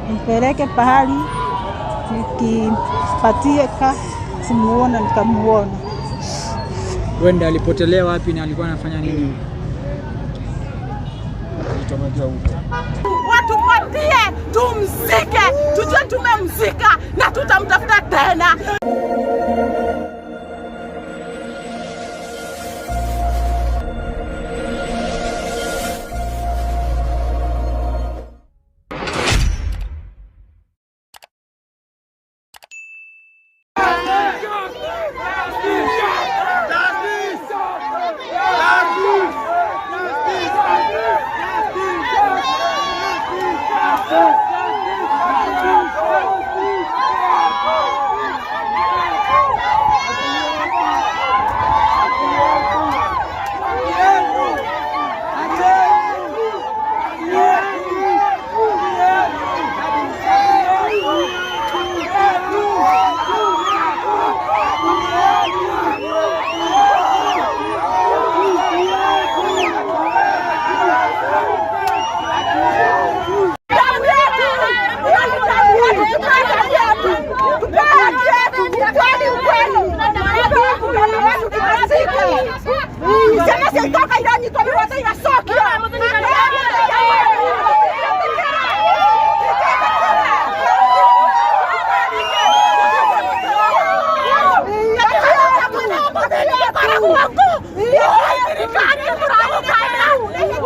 Nipeleke pahali nikipatie simuona nikamuona. Wenda alipotelea wapi na alikuwa anafanya nini? Watupatie tumzike, tujue tumemzika na tutamtafuta tena. Damu yetu! Damu yetu! Tupewe haki yetu! Tupewe haki yetu! Ukweli, ukweli! Tupewe mtoto wetu tukazike. Ciana ciaitoka iranyitwo mĩgwate iracokio.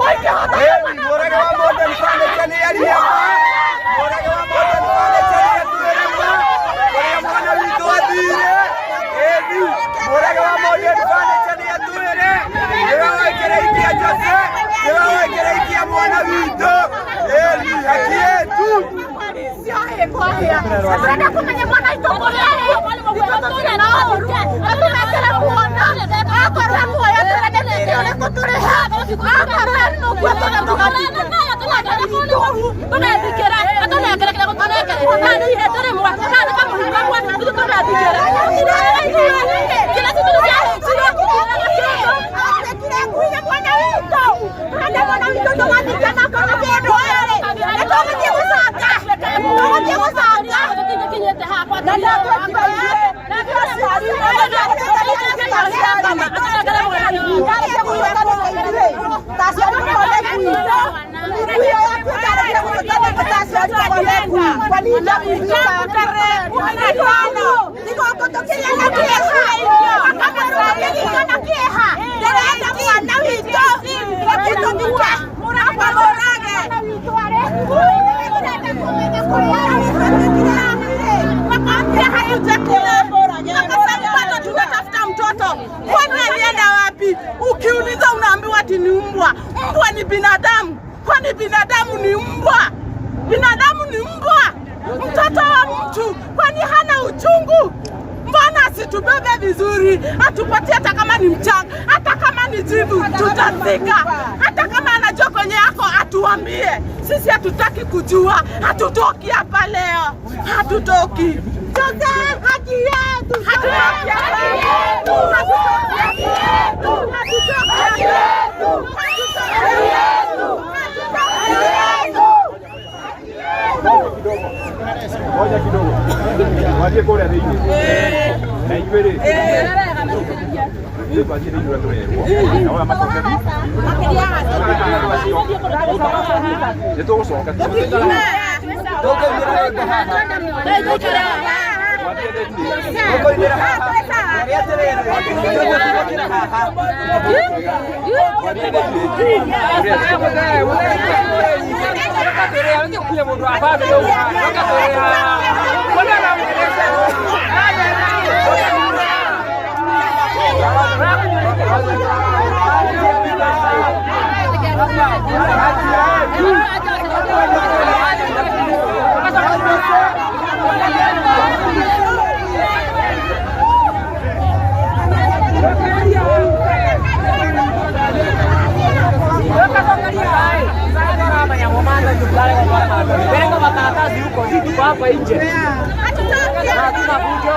Mũrage wa Modern Furniture nĩ aria ma. Mũrage wa Modern Furniture nĩ atwĩre ma. Ũrĩa mwana witũ athire. Ĩni, Mũrage wa Modern Furniture nĩ atwĩre. Nĩwe wekĩra ikia Jose. Nĩwe wekĩra ikia mwana witũ. Ĩni, haki yetu. Turenda kumenya mwana witũ kũrĩa arĩ ithuĩ tũtirĩ na ũru na tũretera kuona akorwo e muoyo twĩre nĩ thĩinĩ ũrĩkũ tũrĩ ha akorwo e mũkuo tũne tũgathike Bado tunatafuta mtoto, kwani alienda wapi? Ukiuliza unaambiwa ati ni mbwa. Mbwa ni binadamu, kwani binadamu ni mbwa? Binadamu ni mbwa, mtoto wa mtu, kwani hana uchungu? Mbona asitubebe vizuri, atupatie hata kama ni mchanga, hata kama ni jivu, tutazika. Hata kama anajua kwenye yako atuambie. Sisi hatutaki kujua, hatutoki hapa leo, hatutoki. Jose, haki yetu, hatutoki hapa yetu, hatutoki haki yetu, hatutoki haki yetu, hatutoki haki yetu, hatutoki haki yetu. Ngoja kidogo. Wathiĩ kũrĩa thĩinĩ. Na ithuĩ rĩ. Ithuĩ twathiĩ thĩinĩ ũrĩa tũrerwo. Na oya macoke. Nĩ tũgũcoka. Tũkũingĩra haha. Rĩa atĩrĩrĩ. Tũkũingĩra haha. Peleka makaratasi huko, sisi tuko hapa nje. Hatuna fujo.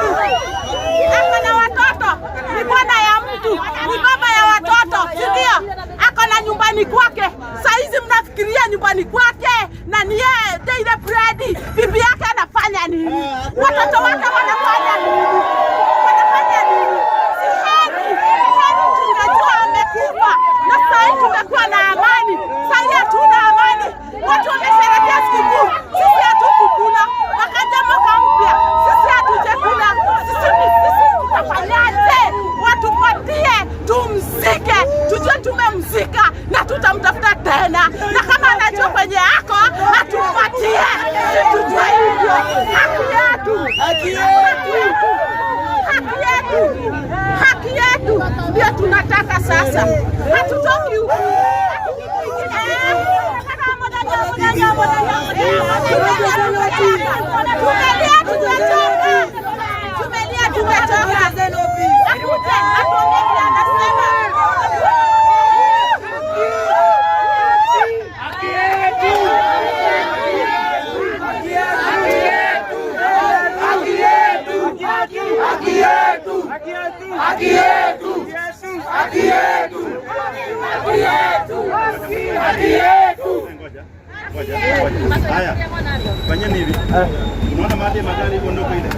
Ako na watoto, ni bwana ya mtu, ni baba ya watoto, si ndio? Ako na nyumbani kwake. Saizi mnafikiria nyumbani kwake na ni yeye Daily Bread, bibi yake anafanya nini? Watoto wake wanafanya nini? Wanafanya nini? Si heri, heri tungejua amekufa na sahii tumekuwa na amani. Sahii hatuna amani, watu wamesherehekea sikukuu, sisi hatukukula. Wakaja mwaka mpya, sisi hatujakula. Sisi sisi tutafanyaje? Watupatie tumzike, tujue tumemzika na tutamtafuta tena, na kama anajua kwenye ako atupatie, si tujue hivyo. Haki yetu, haki yetu, haki yetu, haki yetu ndio tunataka sasa. Hatutoki huku. Tumelia, tumechoka, tumelia, tumechoka. Akuje atuambie vile anasema. Haya, fanyeni hivi. Unaona mahali ya magari iko ndogo ile?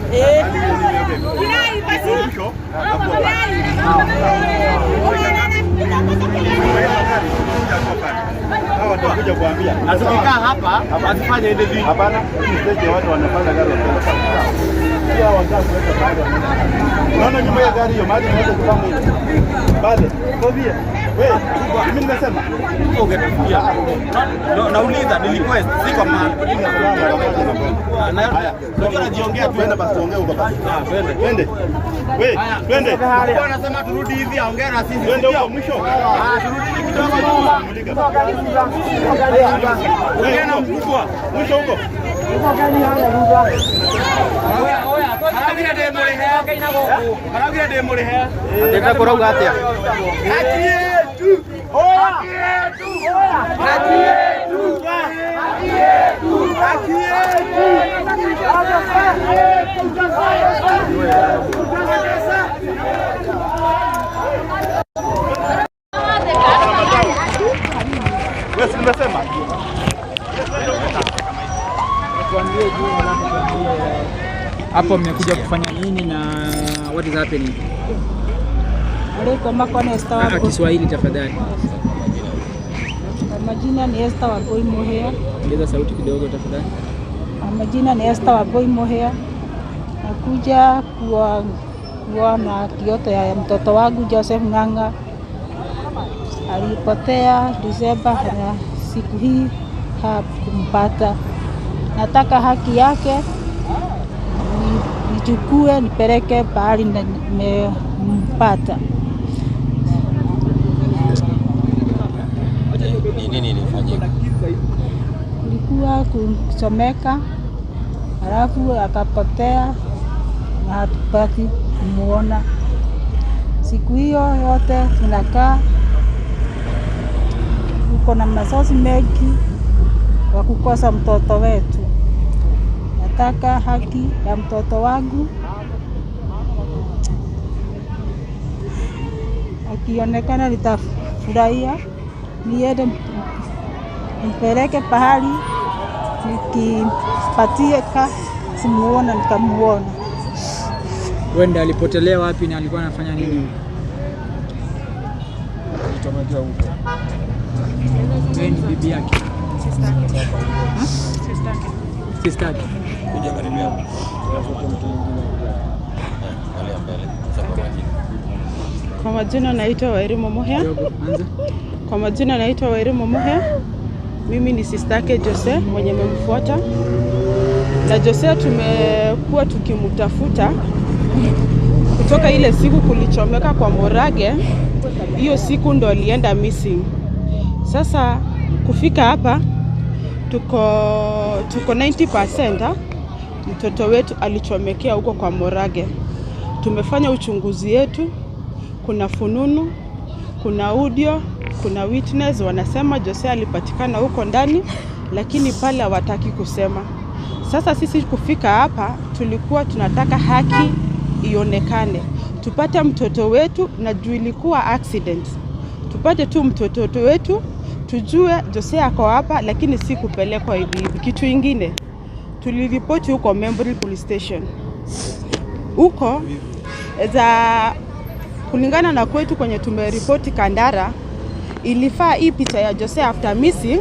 Mahali ile nimebeba. Kirai basi. Mwisho hapo. Kirai. Hawa watakuja kuambia. Na tukikaa hapa wasifanye ile vitu. Hapana, hii stage ya watu wanapanda gari wakienda pale. Pia wanataka kuweka mahali wanaenda. Unaona nyuma ya gari hiyo mahali inaweza kupanga hiyo. Pale, Kobia. Wewe, mimi nimesema. Ungetufikia. No, nauliza ni request si kwa maana. Haya, Unajua najiongea tu. Twende basi tuongee huko basi. Twende. Twende. Wewe, twende. Alikuwa anasema turudi hivi aongee na sisi. Twende huko mwisho. Ah, turudi kidogo nyuma. Mulika. Ongea na mkubwa. Mwisho huko. Araugire ndĩ mũrĩhe. Ateta kũrauga atĩa? Haki yetu. Haki yetu. Haki yetu. Haki yetu. Haki yetu. Wewe si nimesema? Tuambie juu alafu tuambie hapo mmekuja kufanya nini na what is happening? Aliko makwa ni Esther Ah, Wambui. Kiswahili tafadhali. Kwa majina ni Esther Wambui Muhia. Ongeza sauti kidogo tafadhali. Kwa majina ni Esther Wambui Muhia. Nakuja kuona kioto ya mtoto wangu Joseph Ng'ang'a. Alipotea Disemba na siku hii hakumpata. Nataka haki yake nichukue nipeleke pahali nimempata. Ni nini ilifanyika? Kulikuwa kusomeka, halafu akapotea na hatupati kumuona. Siku hiyo yote tunakaa, uko na masosi mengi wa kukosa mtoto wetu. Nataka haki ya mtoto wangu. Akionekana nitafurahia, niende mpeleke pahali nikipatie ka simuona nikamuona. Wenda alipotelea wapi na alikuwa anafanya nini? Wewe ni bibi yake. Sister yake. Kuja karibu hapo. Angalia mbele. Sasa kwa majina. Kwa majina naitwa Wairimu Muhia. Kidogo, anza. Kwa majina naitwa Wairimu Muhia. Mimi ni sister yake Jose mwenye memfuata, na Jose tumekuwa tukimtafuta Kutoka ile siku kulichomeka kwa Murage, hiyo siku ndo alienda missing. Sasa kufika hapa tuko 90% ha? Mtoto wetu alichomekea huko kwa Murage. Tumefanya uchunguzi yetu, kuna fununu, kuna audio, kuna witness wanasema Jose alipatikana huko ndani, lakini pale hawataki kusema. Sasa sisi kufika hapa tulikuwa tunataka haki ionekane, tupate mtoto wetu, na juu ilikuwa accident, tupate tu mtoto wetu, tujue Jose ako hapa, lakini si kupelekwa hivi hivi. Kitu ingine tuliripoti huko Memorial Police Station huko za kulingana na kwetu kwenye tumeripoti Kandara, ilifaa hii picha ya Jose after missing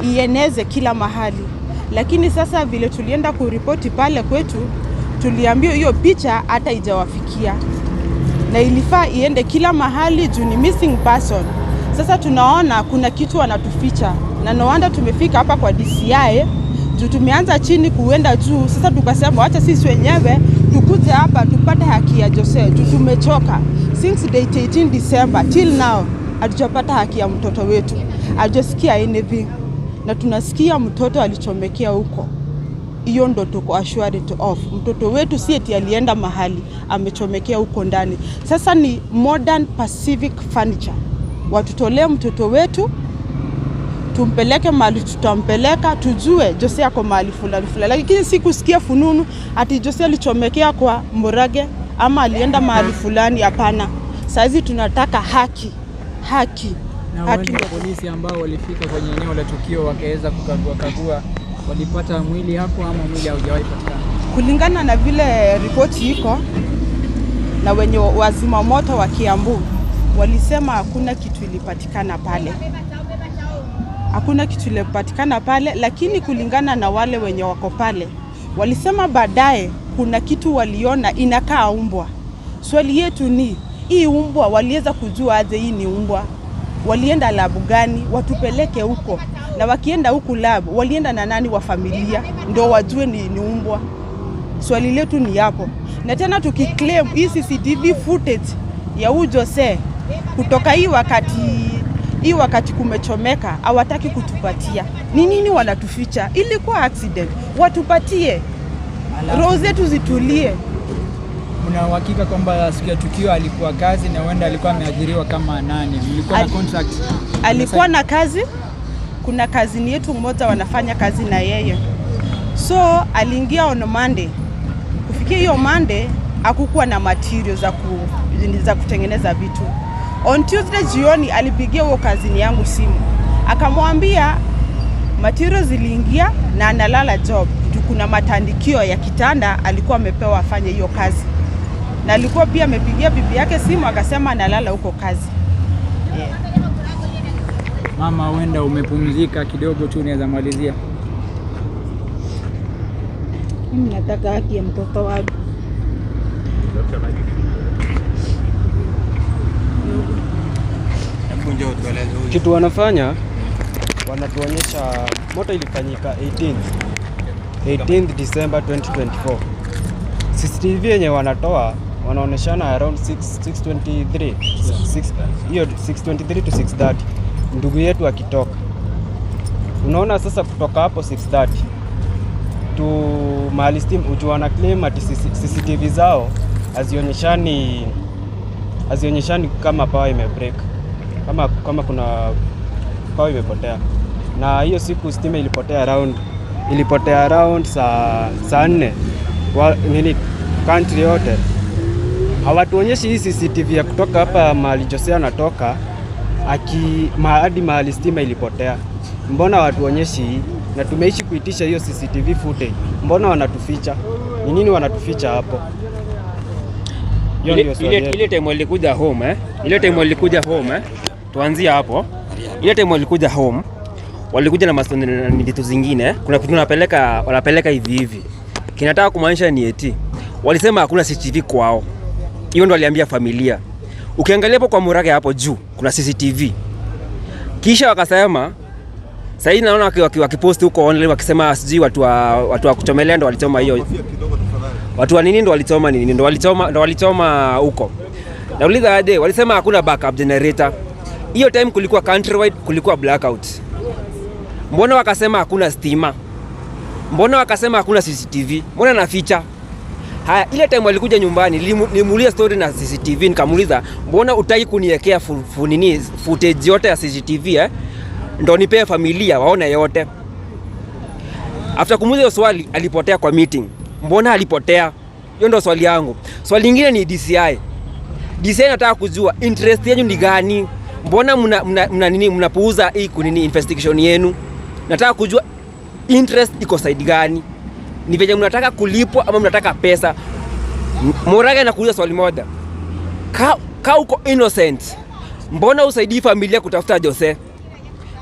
ieneze kila mahali, lakini sasa vile tulienda kuripoti pale kwetu, tuliambiwa hiyo picha hata ijawafikia na ilifaa iende kila mahali juu ni missing person. Sasa tunaona kuna kitu wanatuficha, na no wonder tumefika hapa kwa DCI juu tumeanza chini kuenda juu. Sasa tukasema wacha sisi wenyewe tukuje hapa tupate haki ya Jose juu tumechoka since date 18 December till now hatujapata haki ya mtoto wetu, hatujasikia anything, na tunasikia mtoto alichomekea huko. Hiyo ndo tuko assured of. Mtoto wetu si eti alienda mahali, amechomekea huko ndani. Sasa ni Modern Pacific Furniture watutolee mtoto wetu tumpeleke mahali tutampeleka, tujue Jose ako mahali fulani fulani, lakini si kusikia fununu ati Jose alichomekea kwa Murage ama alienda mahali fulani. Hapana, saizi tunataka haki, haki, Na haki. wale polisi ambao walifika kwenye eneo la tukio wakaweza kukagua kagua, walipata mwili hapo ama mwili haujawahi patikana? Kulingana na vile ripoti iko na wenye wazima moto wa Kiambu walisema hakuna kitu ilipatikana pale, hakuna kitu ilipatikana pale, lakini kulingana na wale wenye wako pale walisema baadaye kuna kitu waliona inakaa umbwa. Swali yetu ni hii umbwa waliweza kujua aje hii ni umbwa? Walienda lab gani? Watupeleke huko, na wakienda huku lab walienda na nani wa familia ndo wajue ni umbwa? Swali letu ni hapo. Na tena tukiclaim hii CCTV footage ya huyu Jose kutoka hii wakati kumechomeka, hawataki kutupatia. Ni nini wanatuficha? Ilikuwa accident, watupatie, roho zetu zitulie. Mna uhakika kwamba siku ya tukio alikuwa kazi na huenda alikuwa ameajiriwa kama nani? Mlikuwa na contract? Alikuwa na kazi, kuna kazini yetu mmoja wanafanya kazi na yeye, so aliingia on Monday. Kufikia hiyo Monday hakukuwa na material za kutengeneza vitu. On Tuesday jioni alipigia huo kazini yangu simu akamwambia material ziliingia na analala job juu kuna matandikio ya kitanda alikuwa amepewa afanye hiyo kazi, na alikuwa pia amepigia bibi yake simu akasema analala huko kazi. Yeah. Mama, huenda umepumzika kidogo tu, unaweza malizia. Mimi nataka haki ya mtoto wangu. Hebu njoo tueleze huyu. Kitu wanafanya, wanatuonyesha moto ilifanyika 18th December 2024. CCTV yenye wanatoa wanaonyeshana around 6 6:23, 6 hiyo 6:23 to 6:30 ndugu yetu akitoka. Unaona sasa kutoka hapo 6:30 to mahali steam uju wana claim ati CCTV zao hazionyeshani kama power imebreak, kama kuna power imepotea. Na hiyo siku stima ilipotea around saa 4 nini country yote. Hawatuonyeshi hii CCTV ya kutoka hapa mahali Jose anatoka hadi mahali stima ilipotea. Mbona watuonyeshi hii? Na tumeishi kuitisha hiyo CCTV footage, mbona wanatuficha? Ni nini wanatuficha hapo? Hiyo ndio swali yetu. Ile time walikuja home, eh? Ile time walikuja home, eh? Tuanzie hapo. Ile time walikuja home walikuja na masoni na vitu zingine. Kuna kitu wanapeleka hivi hivi. Kinataka kumaanisha ni eti walisema hakuna CCTV kwao. Hiyo ndo waliambia familia. Ukiangalia hapo kwa Murage hapo juu kuna CCTV. Kisha wakasema sasa hivi naona wakipost huko online wakisema sijui watu wa kuchomelea ndo walichoma hiyo. Kofia kidogo tafadhali. Watu wa nini ndo walichoma nini? Ndo walichoma huko. Nauliza aje, walisema hakuna backup generator. Hiyo time kulikuwa countrywide, kulikuwa blackout. Mbona wakasema hakuna stima? Mbona wakasema hakuna CCTV? Mbona naficha? Haya, ile time walikuja nyumbani, nilimuuliza story na CCTV, nikamuuliza mbona utaki kuniwekea nini footage yote ya CCTV eh? Ndo nipee familia waone yote. After kumuuliza hiyo swali alipotea kwa meeting. Mbona alipotea? Hiyo ndo swali yangu. Swali lingine ni DCI. DCI nataka kujua interest yenu ni gani? Mbona mna nini mnapuuza hii kunini investigation yenu? Nataka kujua interest iko side gani? Ni venye mnataka kulipwa ama mnataka pesa? Murage, nakuuliza swali moja. Ka uko innocent, mbona usaidii familia kutafuta Jose?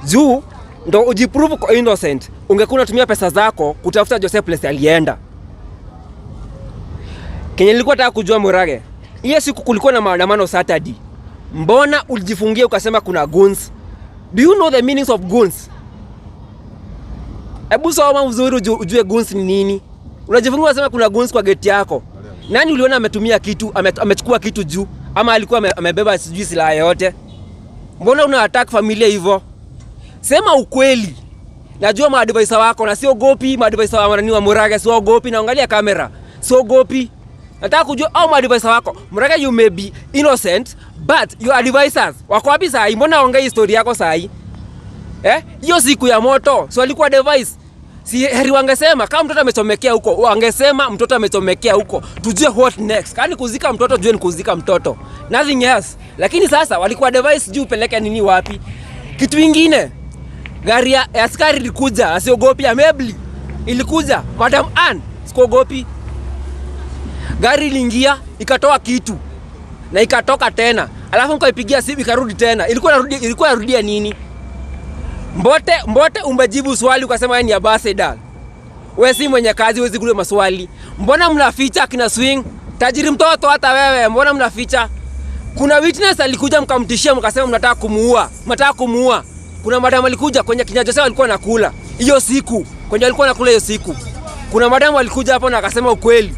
Juu ndo ujiprove uko innocent, ungekuwa unatumia pesa zako kutafuta Jose place alienda. Kenye nilikuwa nataka kujua Murage, hiyo siku kulikuwa na maandamano Saturday. Mbona ulijifungia ukasema kuna goons? Do you know the meanings of goons? Hebu soma vizuri ujue goons ni nini. Unajifungia unasema kuna goons kwa gate yako. Nani uliona ametumia kitu, amechukua kitu juu ama alikuwa amebeba sijui silaha yote? Mbona una attack familia hivyo? Sema ukweli. Najua maadvisor wako na siogopi maadvisor wa nani wa Murage, siogopi, naangalia kamera. Siogopi. Nataka kujua au maadvisor wako. Murage, you may be innocent but your advisors wako wapi saa hii? Mbona ongea story yako saa hii? Eh? Hiyo siku ya moto, so alikuwa device. Si heri wangesema kama mtoto amechomekea huko, wangesema mtoto amechomekea huko, tujue what next. Kani kuzika mtoto, jue ni kuzika mtoto. Nothing else. Lakini sasa walikuwa device juu upeleke nini wapi? Kitu ingine, gari ya askari ilikuja, asiogopi ya Mebli. Ilikuja, Madam Ann, sikuogopi. Gari iliingia, ikatoa kitu na ikatoka tena. Alafu mkaipigia simu ikarudi tena. Ilikuwa inarudia nini? Mbote umejibu swali ukasema wewe ni ambassador. Wewe si mwenye kazi, huwezi kuuliza maswali. Mbona mnaficha kina Swing? Tajiri mtoto hata wewe, mbona mnaficha? Kuna witness alikuja mkamtishia mkasema mnataka kumuua. Mnataka kumuua. Kuna madam alikuja kwenye kina Jose alikuwa anakula hiyo siku. Kwenye alikuwa anakula hiyo siku. Kuna madam alikuja hapo na akasema ukweli.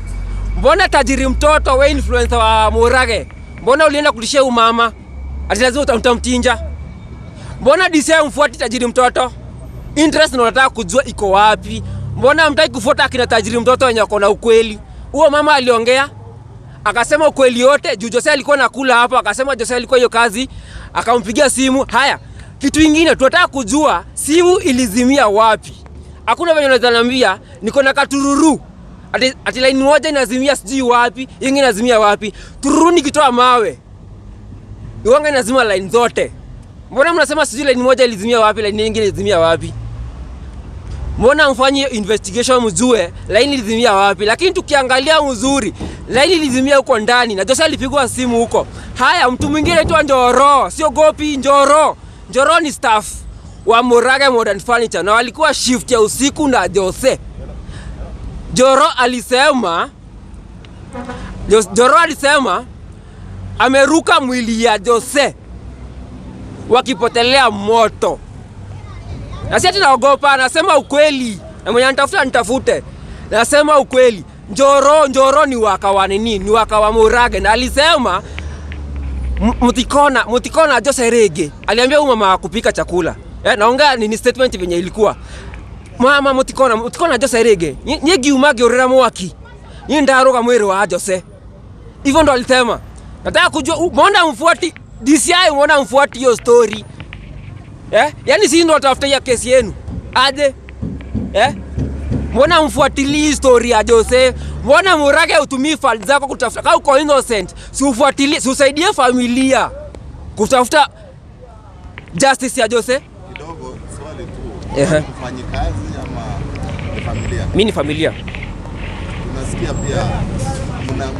Mbona tajiri mtoto we influencer wa Murage? Mbona ulienda kutishia umama? Ati lazima utamchinja? Mbona DCI mfuati tajiri mtoto? Interest ndio nataka kujua iko wapi? Mbona hamtaki kufuata akina tajiri mtoto wenye wako na ukweli? Huo mama aliongea akasema ukweli yote juu Jose alikuwa nakula hapo, akasema Jose alikuwa hiyo kazi, akampigia simu. Haya, kitu ingine tunataka kujua simu ilizimia wapi? Hakuna venye unaweza niambia niko na katururu ati line moja inazimia sijui wapi, ingine inazimia wapi. Tururu nikitoa mawe iwanga inazima line zote. Mbona mnasema sijui line moja ilizimia wapi, line nyingine ilizimia wapi? Mbona mfanye investigation mjue line ilizimia wapi? Lakini tukiangalia mzuri, line ilizimia huko ndani na Jose alipigwa simu huko. Haya, mtu mwingine anaitwa Njoro, sio Gopi, Njoro. Njoro ni staff wa Murage Modern Furniture na walikuwa shift ya usiku na Jose. Njoro alisema ameruka mwili ya Jose wakipotelea moto. Na si ati naogopa, nasema ukweli. Na mwenye anitafuta nitafute. Nasema ukweli. Njoro ni waka wa nini? Ni waka wa Murage. Na alisema mutikona Jose rege. Aliambia huyu mama kupika chakula. Naongea ni statement venye ilikuwa. Mama mutikona Jose rege. Nye giuma giorera mwaki. Nye ndaroga mwiri wa Jose. Hivyo ndo alisema. Nataka kujua mbona mfuati DCI, mbona mfuati hiyo story? Yaani sisi ndo tafuta hiyo kesi yenu. Aje? Mbona mfuatilii story ya Jose? Mbona Murage utumii file zako kutafuta? Kama uko innocent, si ufuatilie, si usaidie familia kutafuta justice ya Jose? Kidogo swali tu. Mfanyikazi ama ni familia? Mimi ni familia. Tunasikia pia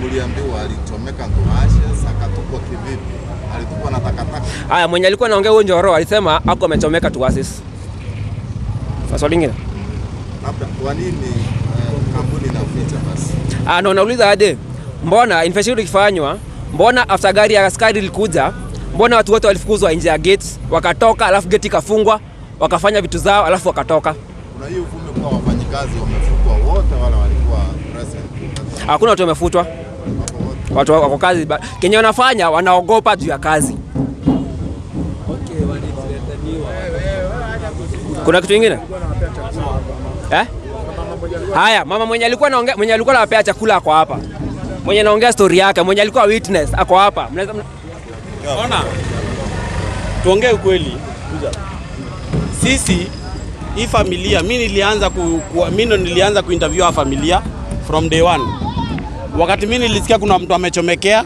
mliambiwa alichomeka to ashes, akatupwa kivipi? Alitupwa na takataka. Haya, mwenye alikuwa anaongea huyo Njoro alisema hapo amechomeka to ashes. Swali lingine. Labda kwa nini kampuni inaficha basi? No, nauliza aje? Mbona investigation ikifanywa, mbona after gari ya askari ilikuja, mbona watu wote walifukuzwa nje ya gate, wakatoka, alafu gate ikafungwa, wakafanya vitu zao, alafu wakatoka? Kuna hiyo uvumi kwa wafanyikazi wamefukwa wote wale walikuwa present. Hakuna watu wamefutwa. Watu wako kazi. Kenye wanafanya wanaogopa juu ya kazi. Kuna kitu kingine? Eh? Haya, mama mwenye alikuwa anaongea, mwenye alikuwa anawapea chakula ako hapa. Mwenye anaongea story yake, mwenye alikuwa witness ako hapa. Ona. Tuongee ukweli. Sisi hii familia, mimi nilianza mimi ndo nilianza kuinterview familia from day one. Wakati mimi nilisikia kuna mtu amechomekea,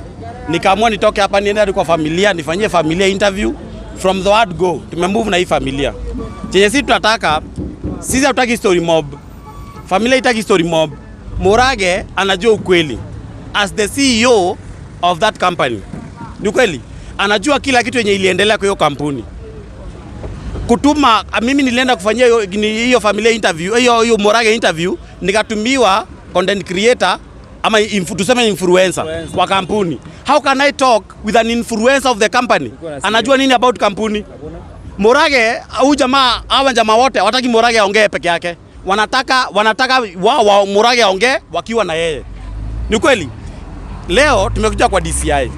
nikaamua nitoke hapa niende hadi kwa familia, nifanyie familia interview from the word go. Tumemove na hii familia. Chenye sisi tunataka, sisi hatutaki story mob. Familia haitaki story mob. Murage anajua ukweli as the CEO of that company. Ni kweli anajua kila kitu yenye iliendelea kwa hiyo kampuni. Kutuma mimi nilienda kufanyia hiyo familia interview, hiyo Murage interview, nikatumiwa content creator ama tuseme influencer wa kampuni. How can I talk with an influencer of the company? Anajua nini about kampuni? Murage, huyu jamaa, hawa jamaa wote hawataki Murage aongee peke yake. Wanataka wao Murage aongee wakiwa na yeye. Ni kweli. Leo tumekuja kwa DCI.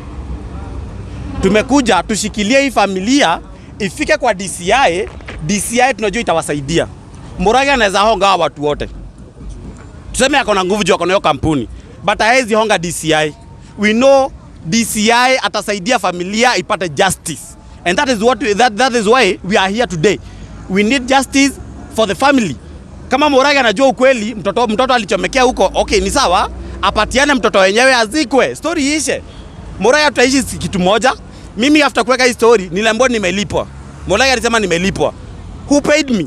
Tumekuja tushikilie hii familia ifike kwa DCI. DCI tunajua itawasaidia. Murage anaweza honga hawa watu wote. Tuseme ako na nguvu juu ako na hiyo kampuni. But haezi honga DCI. We know DCI atasaidia familia ipate justice. And that is what that is why we are here today. We need justice for the family. Kama Murage anajua ukweli, mtoto alichomekea huko, okay ni sawa, apatiane mtoto wenyewe azikwe, story iishe. Murage tutaishi kitu moja. Mimi after kuweka hii story niliambiwa nimelipwa. Murage alisema nimelipwa. Who paid me?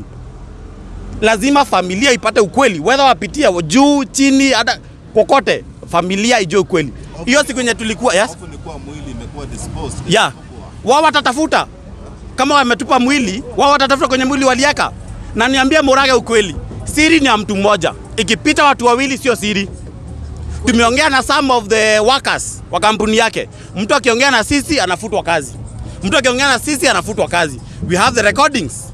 Lazima familia ipate ukweli, whether wapitia juu chini hata kokote, familia ijue ukweli. Hiyo siku yenye tulikuwa, yes? Mwili imekuwa disposed. Yeah. Wao watatafuta. Kama wametupa mwili, wao watatafuta kwenye mwili walieka. Na niambie Murage ukweli. Siri ni ya mtu mmoja. Ikipita watu wawili sio siri. Tumeongea na some of the workers wa kampuni yake. Mtu akiongea na sisi anafutwa kazi. Mtu akiongea na sisi anafutwa kazi. We have the recordings.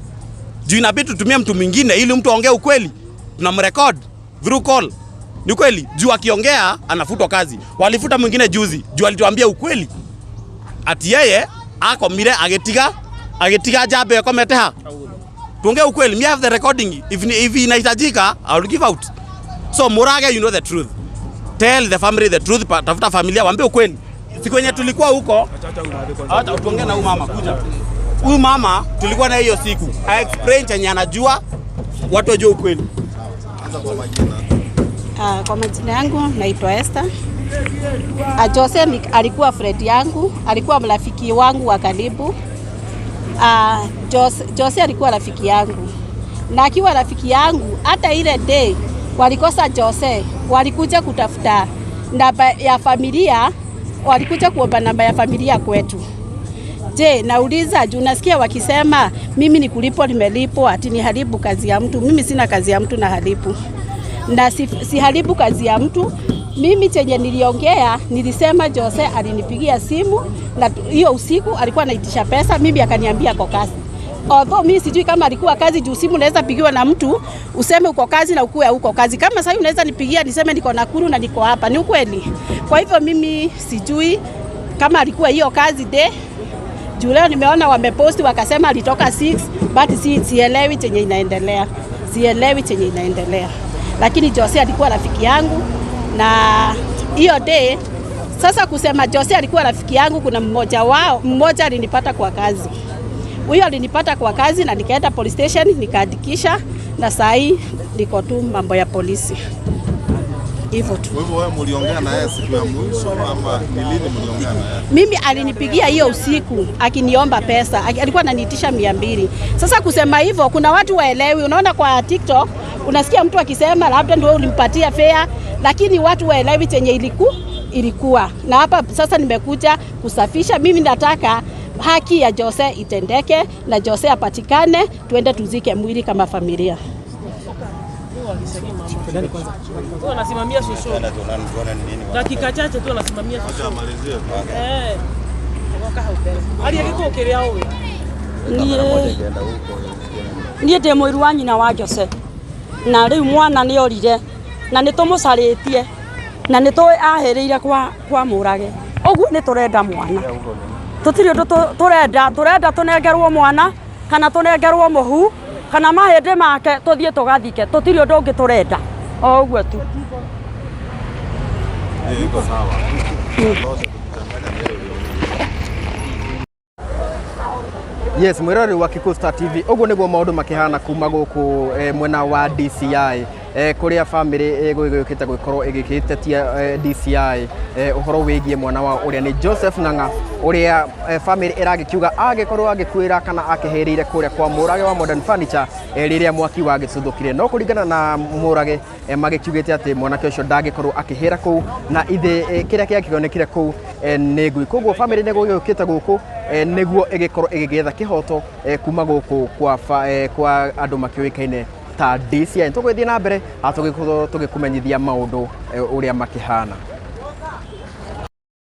Juu inabidi tutumie mtu mwingine ili mtu aongee ukweli. Tunamrecord through call. Ni kweli, juu akiongea anafutwa kazi. Walifuta mwingine juzi, juu alituambia ukweli. Ati yeye akomire agetiga jabe akometeha. Tuongee ukweli, me have the recording. If inahitajika, I will give out. So Murage, you know the truth. Tell the family the truth, tafuta familia waambie ukweli. Siku yenye tulikuwa huko, hata tuongee na huyu mama kuja. Huyu mama tulikuwa na hiyo siku. I explain chenye anajua, watu wajue ukweli. Kwa majina yangu naitwa Esther. Jose alikuwa friend yangu, alikuwa rafiki wangu wa karibu. Jose alikuwa rafiki yangu. Na akiwa rafiki yangu, hata ile day walikosa Jose, walikuja kutafuta namba ya familia, walikuja kuomba namba ya familia kwetu. Je, nauliza juu nasikia wakisema mimi ni kulipwa nimelipwa ati niharibu kazi ya mtu. Mimi sina kazi ya mtu na haribu. Na siharibu kazi ya mtu. Mimi chenye niliongea, nilisema Jose alinipigia simu na hiyo usiku alikuwa anaitisha pesa, mimi akaniambia kwa kazi. Although mimi sijui kama alikuwa kazi juu simu unaweza pigiwa na mtu useme uko kazi na ukue uko kazi. Kama sasa unaweza nipigia niseme niko Nakuru na niko hapa, ni ukweli. Kwa hivyo mimi sijui kama alikuwa hiyo kazi de. Juu leo nimeona wameposti wakasema alitoka 6, but sielewi chenye inaendelea. Sielewi chenye inaendelea. Lakini Jose alikuwa rafiki yangu na hiyo day sasa kusema Jose alikuwa rafiki yangu, kuna mmoja wao, mmoja alinipata kwa kazi. Huyo alinipata kwa kazi na nikaenda police station nikaandikisha na saa hii niko tu mambo ya polisi. Hivyo tu. Kwa hivyo wewe mliongea na yeye siku ya mwisho ama ni lini mliongea na yeye? Mimi alinipigia hiyo usiku akiniomba pesa, alikuwa ananiitisha 200. Sasa kusema hivyo kuna watu waelewi. Unaona kwa TikTok unasikia mtu akisema labda ndio ulimpatia fare, lakini watu waelewi chenye ilikuwa. Na hapa sasa nimekuja kusafisha. Mimi nataka haki ya Jose itendeke na Jose apatikane, tuende tuzike mwili kama familia. Anasimamia shosho. Dakika chache tu anasimamia shosho. Eh. Niĩ ndĩ mũiru wa nyina wa Jose na rĩu mwana nĩ orire na nĩ tũmũcarĩtie Na nĩ tũĩ ahĩrĩire kwa Mũrage. Ũguo nĩ tũrenda mwana. Tũtirĩ ũndũ tũrenda, tũrenda tũnengerwo mwana kana tũnengerwo mũhu kana mahĩndĩ make tũthiĩ tũgathike. Tũtirĩ ũndũ ũngĩ tũrenda. O ũguo tu. Iko sawa. Yes, mwirori wa Kikuyu Star TV uguo niguo maundu makihana kuma guku mwena wa DCI kuria family igwikite gwikorwo igikitetia DCI uhoro wigie mwana wa uria ni Joseph Ng'ang'a uria family iragikiuga agikorwo agikuira kana akihirire kuria kwa Mũrage wa Modern Furniture riria mwaki wagituthukire no kuringana na Mũrage magikiugite ati mwanake ucio ndagikorwo akihira kuu na ithe kiria kiakionekire kuu ni ngui. Koguo family niguo yukite guku niguo igikorwo igigetha kihoto kuma guku kwa andu makiuikaine ta DCI. Tugwithie na mbere tugikumenyithia maundu uria makihana.